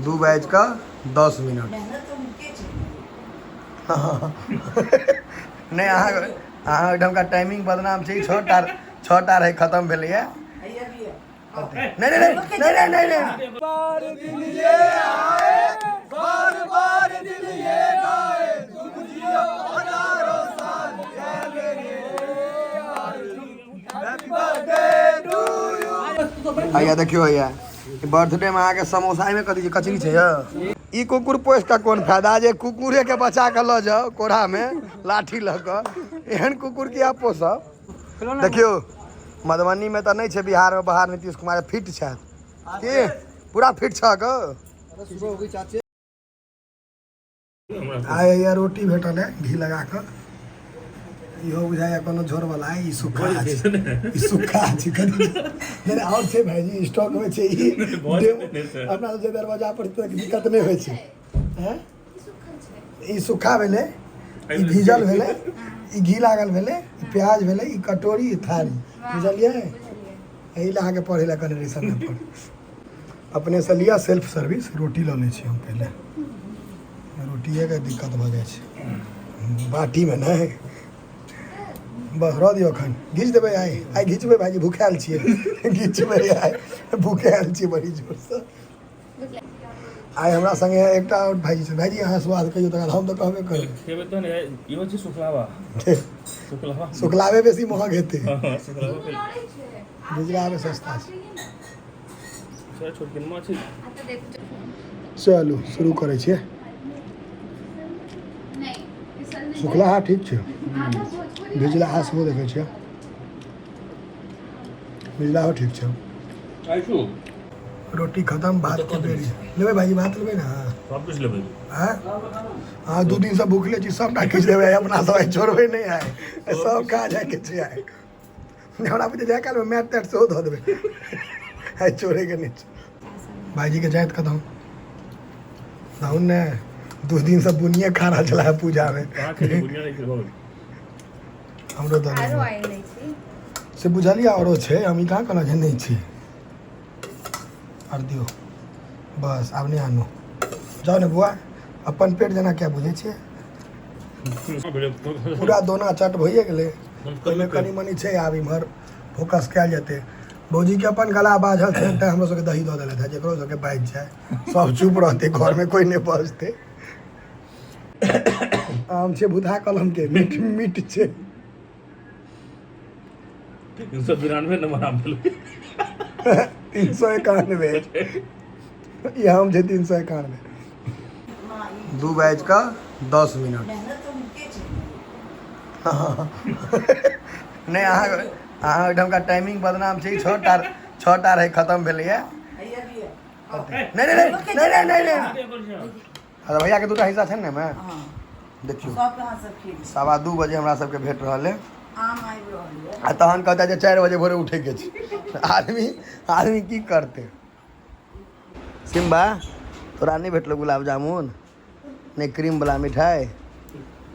2 बाजि कऽ 10 मिनट। मेहनत तऽ हुनके छै। नहि, अहाँ अहाँ ओहिठामका टाइमिंग बदनाम छै। 6टा 6टा रहै, खतम भेलैए। हैया लिअ। नहि नहि नहि नहि नहि नहि। बार दिन ये आए, बार बार दिल ये गाए, तुम जियो हजारों साल, ऐ मेरे आरज़ू। Happy birthday to you. हैया देखियौ, हैया बर्थडे में अहाँके समोसा। एहिमे कथी छै? कचरी छै यौ। ई कुकुर पोसि कऽ कोन फायदा जे कुकुरे के बचा कऽ लऽ जाउ कोढ़ामे लाठी लऽ कऽ। एहन कुकुर किया पोसब? देखियौ, मधुबनीमे तऽ नहि छै, बिहारमे बाहर नीतीश कुमार फिट छथि की? पूरा फिट छह? आइ हैया रोटी भेटल है घी लगा कऽ। इहो बुझाइया कोनो झोरवला है। ई सुखा छै, ई सुखा छै। कथी छै? नहि, आओर छै भाईजी, स्टॉक मे छै। ई अपना सब जे दरवाजा पर तऽ दिक्कत नहि होइ छै। हैं, ई सुखा भेलै, ई भीजल भेलै, ई घी लागल भेलै, ई प्याज भेलै, ई कटोरी, ई थारी। बुझलियै? एहि लए अहाँके पढ़ै लए कहने रही समय पर। अपनेसँ लिअ, सेल्फ सर्विस। रोटी लऽ लै छी हम पहिले। रोटिएके दिक्कत भऽ जाइ छै बाटीमे। नहि, बस रह दियौ। एखन घीच देबै आइ। आइ घिचबै भाइजी, भूखायल छियै। घिचबै आइ, भूखायल छियै बड़ी जोरसँ। आइ हमरा संगे एकटा आओर भाइजी छै। भाइजी, अहाँ स्वाद कहियौ, तकर बाद हम तऽ कहबे करबै। खेबै तऽ ने। इहो छै सुखलावा, सुखलावा। सुखलावे बेसी महग हेतै। हँ, सुखलावा। भुजलावे सस्ता छै। सर, छोटकिनमा छै। चलू, शुरू करै छियै। सुखलाहा ठीक छै, भिजलाहा सेहो देखै छियै। भिजलाहो ठीक छै। आइसू। रोटी खतम, भात के बेरी। लेबै भाईजी? भात लेबै ने? सब किछु लेबै। आँय? हँ, 2 दिनसँ भूखले छी। सबटा खींच देबै अपना सब। आइ छोड़बै नहि आइ, सब खा जायके छै आइ। हमरा बुझे जाय कालमे मैट तैट सेहो धऽ देबै। आइ छोड़ैके नहि छै। भाईजीके जाइत कऽ दहूँ, दहूँ ने। 2 दिनसँ बुनिए खा रहल छलै पूजामे। कहाँ खेली? बुनिया नहि खेलबो। हमरो दऽ आरो देबै। आयल नहि छी। से बुझलियै, औरो छै। हम ई कहाँ कहलहुँ जे नहि छै। आर दियौ, बस, आब नहि आनू। जाउ ने बुआ, अपन पेट जेना किया बुझै छियै? पूरा दोना चट भइए गेलै। ओहिमे कनि मनि छै। आब इम्हर फोकस कयल जेतै। भौजीके अपन गला बाझल छै, तैँ हमरो सबके दही दऽ देलथि। जकरो सबके बाजि जाय, सब चुप रहतै, घरमे कोइ नहि बजतै। आम छै भुतहा कलमके, मीठ मीठ छै। 392 नंबर आम भेलै। 391 ई आम छै, 391। 2 बाजि कऽ 10 मिनट। मेहनत तऽ हुनके छै। नहि, अहाँ अहाँ ओहिठामका टाइमिंग बदनाम छै। 6टा 6टा रहै, खतम भेलैए। हैया लिअ। नहि नहि नहि नहि नहि नहि। अच्छा, भैयाके दूटा हिस्सा छै ने एहिमे? हँ। देखियौ। सबके हाथ सब खेली। 2:15 बजे हमरा सबके भेट रहल है। आम आबि रहल यऽ। आ तहन कहता जे 4 बजे भोरे उठैके छै। आदमी आदमी की करतै? सिम्बा, तोरा नहि भेटलो गुलाब जामुन, नहि क्रीमवला मिठाइ।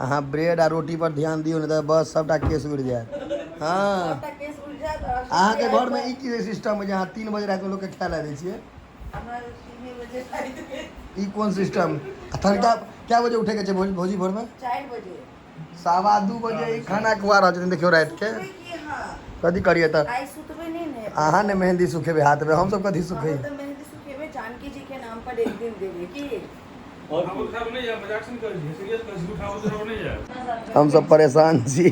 अहाँ ब्रेड आ रोटी पर ध्यान दियौ, नहि तऽ बस सबटा केस उड़ि जायत। हँ। सबटा केस उड़ि जायत आओर अहाँके घरमे ई की सिस्टम है जे अहाँ 3 बजे रातिमे लोकके खाय लए दै छियै? हमरा 3 बजे रातिमे। ई कोन सिस्टम? आ तहन कए बजे उठैके छै भौजी भोरमे? 4 बजे। 2:15 बजे ई खाना खुआ रहल छथिन, देखियौ, रातिके। सुतबै की अहाँ? कथी करियै तऽ? आइ सुतबै नहि ने? अहाँ ने मेहंदी सुखेबै हाथमे, हमसब कथी सुखेबै? हम तऽ मेहंदी सुखेबै। जानकी जी के नाम पर एक दिन देबै की? उठाबो नहि जाय, मजाक से नहि करै छी, सीरियस कहै छी। उठाबो तो नहि जाय। हमसब परेशान छी।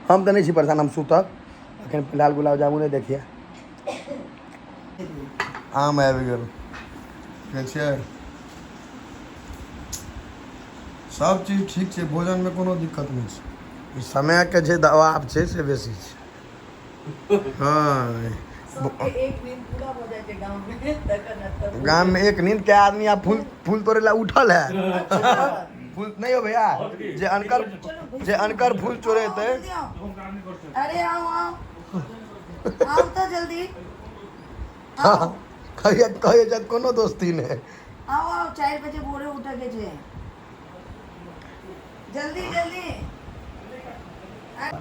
हम तऽ नहि छी परेशान, हम सुतब एखन। फिलहाल गुलाब जामुने देखिए। आम आबि गेल। ठीक छै, सब चीज ठीक छै, भोजनमे कोनो दिक्कत नहि छै। ई समयके जे दबाव छै से बेसी छै, हँ। सबके एक नींद पूरा भऽ जाइ छै गाँवमे, तखन एतऽ गाममे एक नींद के आदमी आब फूल फूल तोड़े ला उठल है। फूल नहीं हो भैया, जे अनकर फूल चोरेतै। जल्दी आओ। अरे आओ, आओ, आओ तऽ जल्दी आओ। कहिए कहिए जात, कोनो दोस्ती नहि। आओ, आओ, 4 बजे भोरे उठे के छै। जल्दी, जल्दी।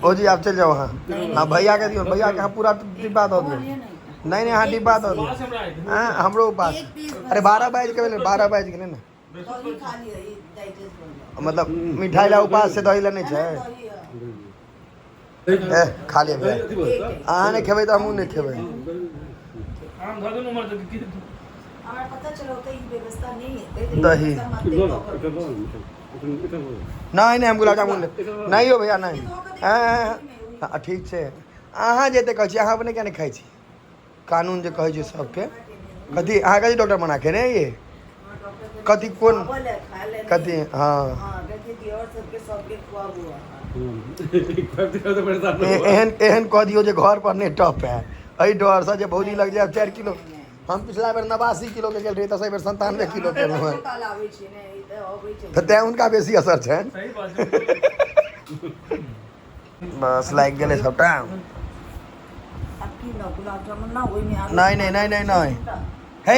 ओ जी, आप चल जाओ। हाँ हाँ, भैया के दियो, भैया के। हाँ, पूरा डिब्बा दऽ दियौ। बोलिए नहीं। नहि नहि, अहाँ डिब्बा दऽ दिअ। उपास हमरा आइ। हँ, हमरो उपास। एक पीस। अरे, 12 बाजि गेलै, 12 बाजि गेलै ने। दही खा लिअ, ई डाइजेस्ट बन जाओ। मतलब मिठाई ला उपास से, दही ला नहि छै। दही है। ए, खा लिअ भैया। अहाँ नहि खेबै तऽ हमहूँ नहि खेबै। आम धऽ देलहुँ उम्हर तऽ की? हमरा पता चलल तऽ ई व्यवस्था नहि हेतै। दही। नहि नहि, हम गुलाब जामुन नहि यौ भैया, नहि। हँ, ठीक छै। अहाँ जे एते कहै छी, अहाँ अपने किया नहि खाइ छी? कानून जे कहै छै सबके कथी? अहाँ कथी डॉक्टर मना केने ये? कथी, कोन कथी? हँ। हाँ, कहै दियर सबके, सबके खुआबू अहाँ। एहन एहन कह दियौ जे घर पर नहि टप है, एहि डरसँ जे भौजी लग जायब 4 किलो। हम पिछला बेर 89 किलो के गेल रही, तऽ एहि बेर 97 किलो केलहुँ हँ। काल आबै छै ने, ई तऽ अबै छै। तऽ तेँ हुनका बेसी असर छनि। सही बात छै। बस, लागि गेलै सबटा। आब की न गुलाब जामुन ना, ओहिमे आलू। नहि नहि नहि नहि नहि, हे।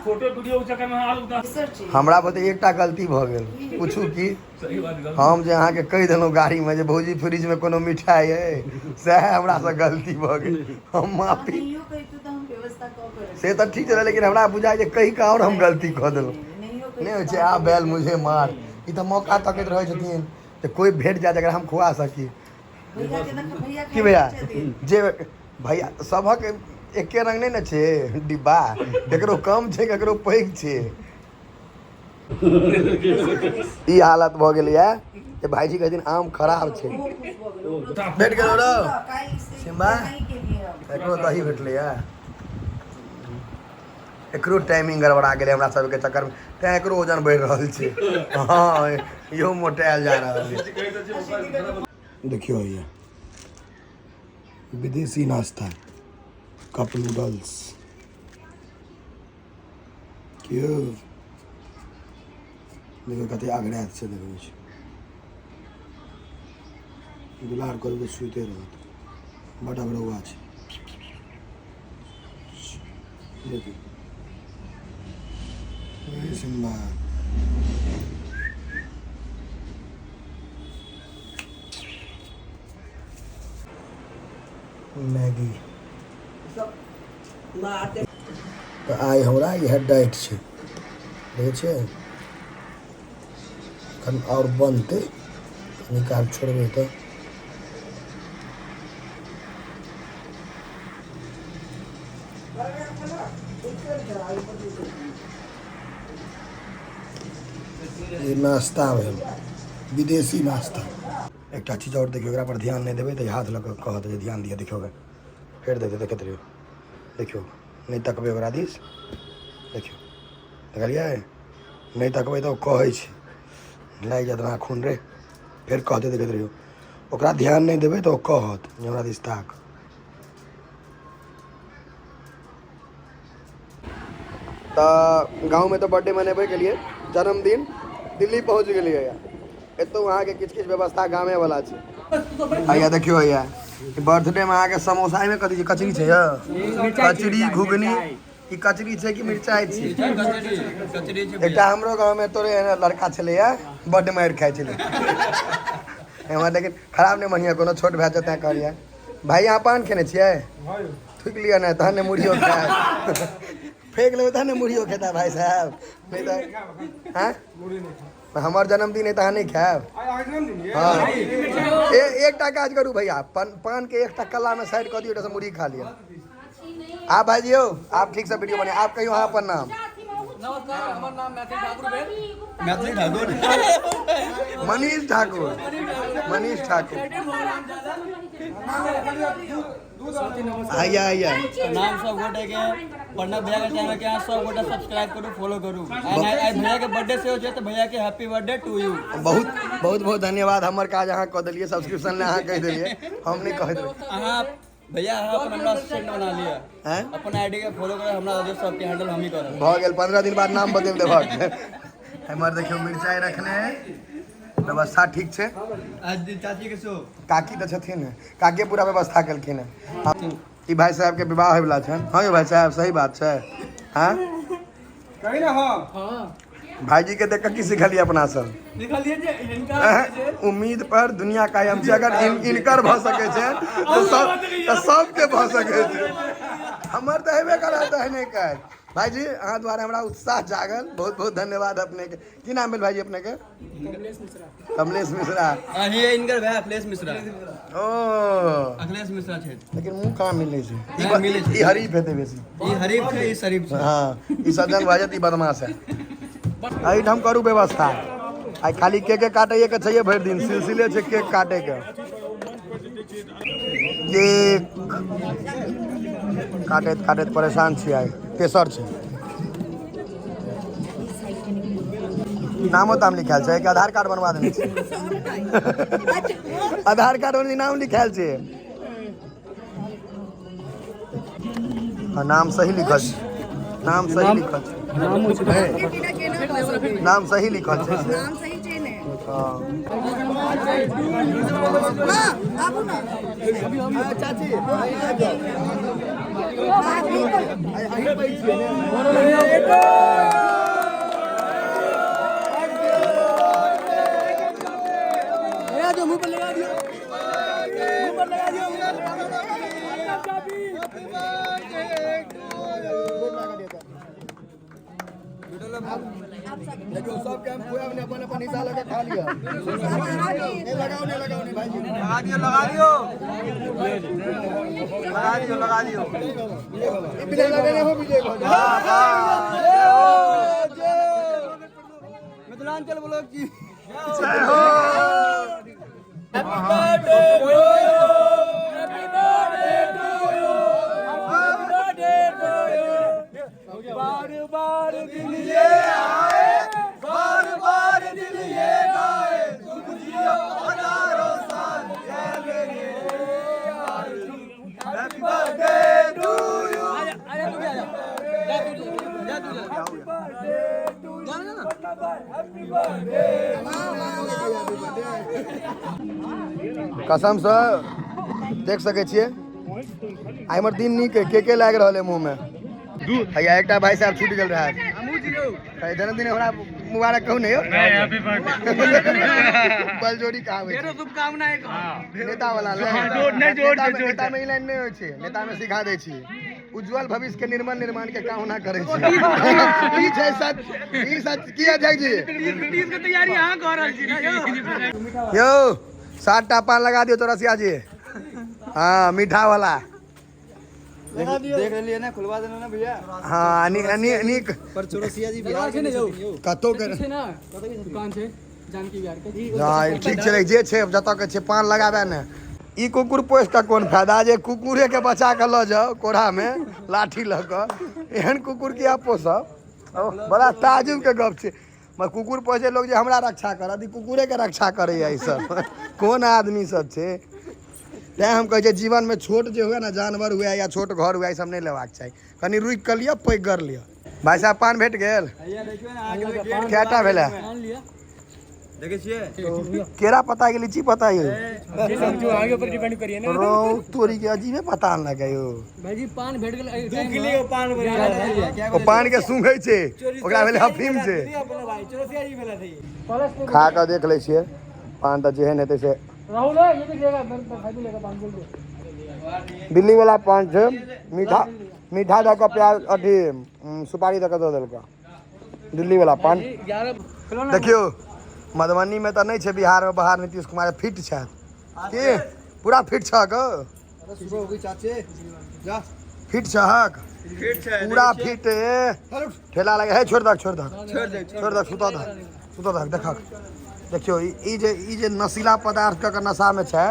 फोटो वीडियो के चक्कर में आलू उतार। केसर छै। हमरा बुते एकटा गलती भऽ गेल, पूछू की? सही बात, गलती। हम जे अहाँके कहि देलहुँ गाड़ीमे जे भौजी, फ्रिजमे कोनो मिठाइ अइ, सएह हमरासँ गलती भऽ गेल। हम माफी नहियो कहितु तऽ हम व्यवस्था कऽ के रखितहुँ। से तऽ ठीक छलै, लेकिन हमरा बुझाइ जे कहि कऽ आओर हम गलती कऽ देलहुँ। नहियो नहि होइ कहितु छै, तऽ आ हम बैल मुझे मार। ई तऽ मौका तकैत रहै छथिन जे कोइ भेट जाय जकरा हम खुआ सकी। भैया के देख, भैया की भैया? खाइ छथिन। जे भैया, सभक एके रंग नहि ने छै डिब्बा। ककरो कम छै, ककरो पैघ छै। ई हालत भऽ गेलैया जे भाईजी कहथिन आम खराब छै। ओहो खुश भऽ गेल। ओकरो भेट गेलौ रौ? काल्हि से सिम्बा? नहि केलियै हम। एकरो दही भेटलैया। एकरो टाइमिंग गड़बड़ा गेलै हमरा सबके चक्करमे, तें एकरो वजन बढ़ि रहल छै। हँ, इहो मोटायल जा रहल छै। देखियौ भैया, विदेशी नाश्ता, कप नूडल्स। क्यों देखियौ, कते आग्रह छै, देखबै छै। दुलार करबै, सुइते रहत। बड अगरौआ छै। देखियौ, ए सिम्बा। मैगी। तऽ आइ हमरा इएह डाइट छै, देखै छियै। एखन आओर बनतै, कनी काल छोड़बै तऽ। ई नाश्ता भेल, विदेशी नाश्ता। एकटा चीज आओर देखियौ, एकरा पर ध्यान नहि देबै तऽ हाथ लऽ कऽ कहत जे ध्यान दिअ। देखियौ, फेर देखियौ, देखैत रहियौ। देखियौ, नहि तकबै ओकरा दिस। देखियौ, देखलियै? नहि तकबै तऽ ओ कहै छै, लागि जायत नाखून रे। फेर कहतै, देखैत रहियौ। ओकरा ध्यान नहि देबै तऽ ओ कहत जे हमरा दिस ताक। तऽ गाँवमे तऽ बर्थडे मनेबे केलियै, जन्मदिन। दिल्ली पहुँच गेलियै। एतौ अहाँके किछु किछु व्यवस्था गामेवला छै। हैया देखियौ, हैया बर्थडे मे अहाँके समोसा। एहिमे कथी छै? कचरी छै यौ, कचरी, घुघनी। ई कचरी छै कि मिरचाइ छै? एकटा हमरो गाँवमे तोरे एहन लड़का छलैया, बड्ड मारि खाइ छलै एम्हर। लेकिन खराब नहि मनिया, कोनो छोट भए जेतै कहलियै। भाई, अहाँ पान खेने छियै? थुकि लिअ ने, तहन ने मुड़ियो खायब। फेंक लेबै तहन ने मुड़ियो खेता भाई साहब। नहि तऽ आँय, हमर जन्मदिन है तऽ अहाँ नहि खायब? हँ, एकटा काज करू भैया, पान पान के एकटा कल्लामे साइड कऽ दियौ, ओहिसँ मुरही खा लिअ। आप भाईजी यौ, आप ठीक से वीडियो बने। आप कहियो अहाँ अपन नाम। नमस्कार, हमर नाम मैथिली ठाकुर भेल। मैथिली ठाकुर। मनीष ठाकुर, मनीष ठाकुर। आइया आइया। नाम सब गोटे के प्रणब भैया के चैनल के अहाँ सब गोटे सब्सक्राइब करू, फॉलो करू। आइ आइ भैया के बर्थडे सेहो छै, तऽ भैया के हैप्पी बर्थडे टू यू। बहुत बहुत बहुत धन्यवाद। हमर काज अहाँ कऽ देलियै। सब्सक्रिप्शन ले अहाँ कहि देलियै, हम नहि कहैत रही। अहाँ भैया, अहाँ अपन हमरा असिस्टेंट बना लिअ। आँय? अपन आईडी के फॉलो करू, हमरा दऽ दियौ, सबके हैंडल हमही करब। भऽ गेल, 15 दिन बाद नाम बदलि देबक। एम्हर देखियौ, मिरचाइ रखने है, व्यवस्था ठीक छै। आज दिन चाची के शो। काकी तऽ छथिन, काकी पूरा व्यवस्था केलखिन हेँ। ई भाई साहब के विवाह होयवला छनि। हँ यौ भाई साहब, सही बात छै? हँ। कही ना, हाँ। भाईजी के देख कऽ की सिखलियै अपना सब? लिखलिए जे हिनका उम्मीद पर दुनिया कायम छै। अगर इनकर भऽ सकै छै तऽ सब, तऽ सबके भऽ सकै छै। हमर तऽ हेबे करत एहने काज। भाईजी अहाँ द्वारा हमरा उत्साह जागल, बहुत बहुत धन्यवाद अपने के। की नाम भेल भाईजी अपने के? कमलेश मिश्रा। अही इनकर भाई अखिलेश मिश्रा। ओ अखिलेश मिश्रा छै। लेकिन मुँह कहाँ मिलै छै? नहि, मिलै छै। ई हरीफ हेतै बेसी। ई हरीफ छै, ई शरीफ छै। हाँ, ई सज्जन भऽ जायत, ई बदमाश है। एहिठाम करू व्यवस्था। आइ खाली केके काटैए के छैहे, भरि दिन सिलसिले छै केक काटे के। केक काटैत काटैत परेशान छी आइ। तेसर छै। नामो ताम लिखायल छै कि आधार कार्ड बनवा देने छै? आधार कार्ड बने नाम लिखायल छै। हाँ, नाम सही लिखल छै। नाम सही लिखल छै। बिना केना भऽ सकैए? नाम सही लिखल छै। नाम सही छै ने? हाँ। माँ, आबू ने। चाची। भाभी। देखियौ सबके हम खुआएब ने, अपन अपन हिस्सा लऽ कऽ खा लिअ। नहि लगाउ, नहि लगाउ, नहि भाईजी। लगा दियो, लगा दियो, लगा दियो, लगा दियो। ई बिना लगेने हो विजय भऽ जायत। मिथिलांचल ब्लॉग जी। जय हो। बार बार दिल ये आए, बार बार दिल ये गाए, तुम जियो हजारों साल, जय मेरे आरज़ू। Happy birthday to you. अरे तू भी आ जा, जा तू, जा तू, जा ना, ना। कसम से देख सकै छियै आइ हमर दिन नीक है। के के लागि रहल है मुँह में? हैया एकटा भाई साहब छूटि गेल रहा। जन्मदिन हमरा मुबारक कहू ने यौ। बलजोरी कहाबै छै। शुभकामना एक। नेता वाला नेता में ई लाइन नहि होइ छै। नेता में सिखा दै छी, उज्जवल भविष्य के निर्मल निर्माण के कामना करै छी। ई छै सच, ई सच की अध्यक्ष जी? के तैयारी अहाँ कऽ रहल छी ने यौ? यौ 7टा पान लगा दियौ चौरसिया जी। हाँ, मीठा वाला। देख लेलिए ना, खुलवा देना ना भैया। हाँ, नीक। पर चौरसिया जी बिहार के यौ। कतौ के छै ना दुकान छै जानकी बिहार के। नहीं, ठीक छै, जे छै जतऽ के छै पान लगाबे ने। ई कुकुर पोसि कऽ कोन फायदा जे कुकुरे के बचा कऽ लऽ जाउ कोढ़ा में लाठी लऽ कऽ। एहन कुकुर किया पोसब? बड़ा ताजुब के गप छै। मगर कुकुर पोसै लोग जे हमरा रक्षा करत, ई कुकुरे के रक्षा करैया। ई सब कोन आदमी सब छै? तैं हम कहै छियै जीवन में छोट जे हुए ना जानवर हुए या छोट घर हुए, ई सब नहि लेबाक चाही। कनि रुकि कऽ लिअ, पैघ कर लिअ। भाई साहब पान भेट गेल? भैया देखियौ ने अहाँके गेट। कएटा भेलै? पान लिअ। देखै छियै। केरा पता के लीची पता यौ? जो आगे पर डिपेंड करिए ना। रौ तोरी के अजीबे पता लगे यौ। भाईजी पान भेट गेल एहि टाइम किलो पान बना। ओ पान के सूंघै छै, ओकरा भेलै अफीम छै। खा कऽ देख लै छियै पान तऽ जेहन हेतै से। राहुल है, ये भी लेगा, मेरे भाई भी लेगा पान, बोल दो। दिल्ली वाला पान छै, मीठा मीठा दऽ कऽ प्याज अथी सुपारी दऽ कऽ दऽ देलकै दिल्ली वाला पान। 11 देखियौ मधुबनी में तऽ नहि छै, बिहार में बाहर नीतीश कुमार फिट छथि की? पूरा फिट छहक? सुबह हो गई चाचे, जा। फिट छहक? फिट छै। पूरा फिट। ठेला लगे है। छोड़ दक, छोड़ दक। छोड़ दे। छोड़ दक, सुतऽ दक, सुतऽ दक। देखक, देखियौ ई जे नशीला पदार्थ के नशा में छै।